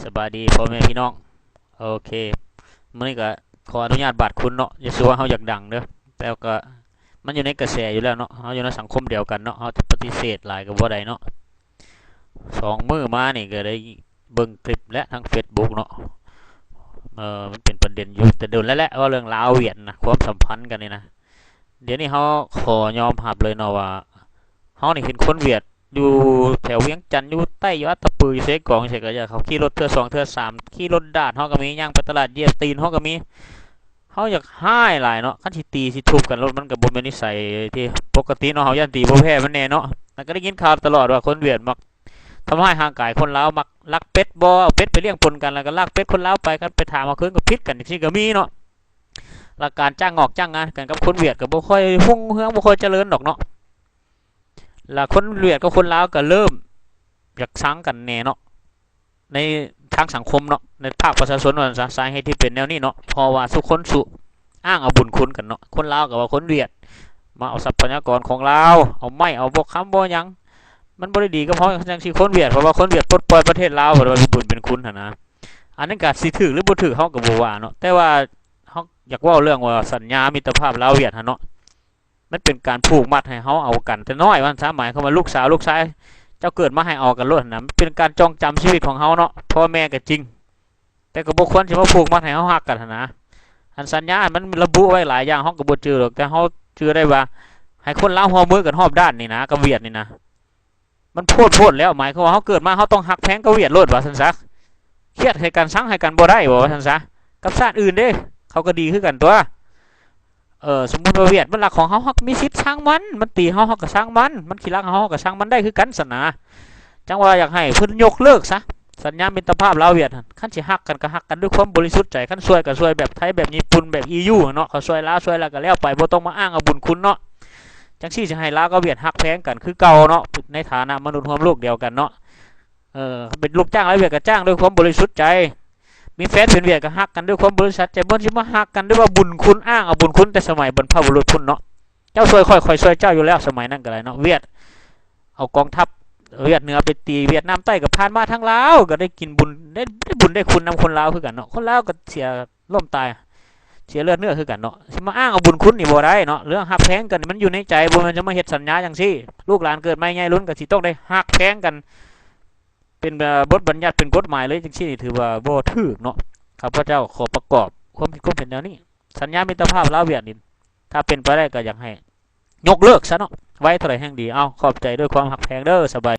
ສະບາຍດີພໍ່ແມ່ພີ່ນ້ອງ. ໂອເຄ ມື້ນີ້ກໍຂໍອະນຸຍາດບາດຄຸນເນາະ, ຢ່າຊື່ວ່າເຮົາຢາກດັງເດີ້ ແຕ່ກໍມັນຢູ່ໃນກະແສຢູ່ແລ້ວເນາະ, ເຮົາຢູ່ໃນສັງຄົມດຽວກັນເນາະ, ເຮົາຈະປະຕິເສດຫຼາຍກໍບໍ່ໄດ້ເນາະ. ສອງມື້ມານີ້ກໍໄດ້ເບິ່ງຄລິບແລະທາງເຟສບຸກເນາະ, ເອີ ມັນເປັນປະເດັນຢູ່ແຕ່ດົນແລ້ວແຫຼະ ເວົ້າເລື່ອງລາວຫວຽດນະ, ຄວາມສຳພັນກັນນີ້ນະ. ດຽວນີ້ເຮົາຂໍຍອມຮັບເລີຍເນາະວ່າ ເຮົານີ້ເຫັນຄົນຫວຽດຢູ່ແຖວວຽງຈັນ ຢູ່ໃຕ້ ຢູ່ອັດຕະປື ຢູ່ເຊກອງ ຢູ່ໃສກໍຢ່າ, ເຂົາຂີ່ລົດເທື່ອສອງເທື່ອສາມ ຂີ່ລົດດາດເຮົາກໍມີ, ຍ່າງໄປຕະຫຼາດຢຽບຕີນເຮົາກໍມີ. ເຮົາຢາກຮ້າຍຫຼາຍເນາະ, ຄັນຊິຕີຊິທຸບກັນໂລດ ມັນກໍບໍ່ແມ່ນນິໄສທີ່ປົກກະຕິເນາະ, ເຮົາຢ້ານຕີບໍ່ແພ້ມັນແດ່ເນາະ. ແລ້ວກໍໄດ້ຍິນຂ່າວຕະຫຼອດວ່າຄົນຫວຽດມັກທຳຮ້າຍຮ່າງກາຍຄົນລາວ, ມັກລັກເປັດບໍ່ ເອົາເປັດໄປລ້ຽງປົນກັນ ແລ້ວກໍລັກເປັດຄົນລາວໄປ, ຄັນໄປຖາມເອົາຄືນກໍຜິດກັນ ຈັ່ງຊີ້ກໍມີເນາະ. ແລ້ວການຈ້າງງອກຈ້າງງານກັນກັບຄົນຫວຽດກໍບໍ່ຄ່ອຍຮຸ່ງເຮືອງ ບໍ່ຄ່ອຍຈະເລີນດອກເນາະ. ແລ້ວຄົນຫວຽດກັບຄົນລາວກໍເລີ່ມຢາກຊັງກັນແດ່ເນາະ ໃນທາງສັງຄົມເນາະ, ໃນພາກປະຊາຊົນວ່າຊັ້ນຊະ. ສາເຫດທີ່ເປັນແນວນີ້ເນາະ ເພາະວ່າຊຸຄົນຊຸອ້າງເອົາບຸນຄຸນກັນເນາະ, ຄົນລາວກໍວ່າຄົນຫວຽດມາເອົາຊັບພະຍາກອນຂອງລາວ, ເອົາໄມ້ເອົາບໍ່ຄຳບໍ່ຫຍັງ, ມັນບໍ່ໄດ້ດີກັບເຮົາຈັ່ງຊີ້. ຄົນຫວຽດ ເພາະວ່າຄົນຫວຽດປົດປ່ອຍປະເທດລາວ ເພິ່ນວ່າເປັນບຸນເປັນຄຸນຫັ້ນນະ. ອັນນັ້ນກໍຊິຖືກຫຼືບໍ່ຖືກເຮົາກໍບໍ່ວ່າເນາະ, ແຕ່ວ່າເຮົາຢາກເວົ້າເລື່ອງວ່າສັນຍາມິດຕະພາບລາວຫວຽດຫັ້ນເນາະ. ມັນເປັນການຜູກມັດໃຫ້ເຮົາເອົາກັນແຕ່ນ້ອຍວ່າຊັ້ນຊະ, ໝາຍຄວາມວ່າລູກສາວລູກຊາຍເຈົ້າເກີດມາໃຫ້ເອົາກັນໂລດຫັ້ນນະ. ມັນເປັນການຈອງຈຳຊີວິດຂອງເຮົາເນາະ, ພໍ່ແມ່ກໍຈິງ ແຕ່ກໍບໍ່ຄວນຊິມາຜູກມັດໃຫ້ເຮົາຮັກກັນຫັ້ນນະ. ອັນສັນຍາມັນລະບຸໄວ້ຫຼາຍຢ່າງ ເຮົາກໍບໍ່ຈື່ດອກ, ແຕ່ເຮົາຈື່ໄດ້ວ່າໃຫ້ຄົນລາວຮ່ວມມືກັນຮອບດ້ານນີ້ນະ ກັບຫວຽດນີ້ນະ. ມັນໂພດໂພດແລ້ວ, ໝາຍຄວາມວ່າເຮົາເກີດມາເຮົາຕ້ອງຮັກແພງກັບຫວຽດໂລດວ່າຊັ້ນຊະ, ຄຽດໃຫ້ກັນ ຊັງໃຫ້ກັນບໍ່ໄດ້ບໍ່ວ່າຊັ້ນຊະ. ກັບຊາດອື່ນເດ້ ເຂົາກໍດີຄືກັນຕົວະ. ເອີ ສົມມຸດວ່າຫວຽດມັນລັກຂອງເຮົາ ເຮົາກໍມີສິດຊັງມັນ, ມັນຕີເຮົາ ເຮົາກໍຊັງມັນ, ມັນຂີ້ລັກເຮົາ ເຮົາກໍຊັງມັນໄດ້ຄືກັນຊັ້ນນະ. ຈັ່ງວ່າຢາກໃຫ້ເພິ່ນຍົກເລີກຊະ ສັນຍາມິດຕະພາບລາວຫວຽດຫັ້ນ. ຄັນຊິຮັກກັນກໍຮັກກັນດ້ວຍຄວາມບໍລິສຸດໃຈ, ຄັນຊ່ວຍກໍຊ່ວຍແບບໄທ ແບບຍີ່ປຸ່ນ ແບບ ອີ ຢູ ຫັ້ນເນາະ, ເຂົາຊ່ວຍລາວ ຊ່ວຍລາວກໍແລ້ວໄປ ບໍ່ຕ້ອງມາອ້າງເອົາບຸນຄຸນເນາະ. ຈັ່ງຊີ້ຈະໃຫ້ລາວກັບຫວຽດຮັກແພງກັນຄືເກົ່າເນາະ ໃນຖານະມະນຸດຮ່ວມໂລກດຽວກັນເນາະ. ເອີ ເປັນລູກຈ້າງລາວຫວຽດກໍຈ້າງດ້ວຍຄວາມບໍລິສຸດໃຈ, ມີແຟນເປັນຫວຽດກໍຮັກກັນດ້ວຍຄວາມບໍລິສຸດໃຈ, ບໍ່ຊິມາຮັກກັນດ້ວຍວ່າບຸນຄຸນ, ອ້າງເອົາບຸນຄຸນແຕ່ສະໄໝບັນພະບຸລຸດພຸ້ນເນາະ. ເຈົ້າຊ່ວຍຂ້ອຍ ຂ້ອຍຊ່ວຍເຈົ້າຢູ່ແລ້ວ ສະໄໝນັ້ນກໍໄດ້ເນາະ. ຫວຽດເອົາກອງທັບຫວຽດເໜືອໄປຕີຫວຽດນາມໃຕ້ ກໍຜ່ານມາທາງລາວ ກໍໄດ້ກິນບຸນ ໄດ້ ໄດ້ບຸນໄດ້ຄຸນນຳຄົນລາວຄືກັນເນາະ. ຄົນລາວກໍເສຍ ລົ້ມຕາຍ ເສຍເລືອດເນື້ອຄືກັນເນາະ. ຊິມາອ້າງເອົາບຸນຄຸນນີ້ບໍ່ໄດ້ເນາະ, ເລື່ອງຮັກແພງກັນນີ້ມັນຢູ່ໃນໃຈ, ບໍ່ແມ່ນຈະມາເຮັດສັນຍາຈັ່ງຊີ້. ລູກຫຼານເກີດໃໝ່ໃຫຍ່ລຸນກໍຊິຕ້ອງໄດ້ຮັກແພງກັນ ເປັນ ເອີ ບົດບັນຍັດ ເປັນກົດໝາຍເລີຍ ຈັ່ງຊີ້ນີ້ຖືວ່າບໍ່ຖືກເນາະ. ຂ້າພະເຈົ້າຂໍປະກອບຄວາມຄິດຄວາມເຫັນແນວນີ້. ສັນຍາມິດຕະພາບລາວຫວຽດນີ້ ຖ້າເປັນໄປໄດ້ກໍຢາກໃຫ້ຍົກເລີກຊະເນາະ, ໄວເທົ່າໃດແຮ່ງດີ. ເອົາ ຂອບໃຈດ້ວຍຄວາມຮັກແພງເດີ້, ສະບາຍ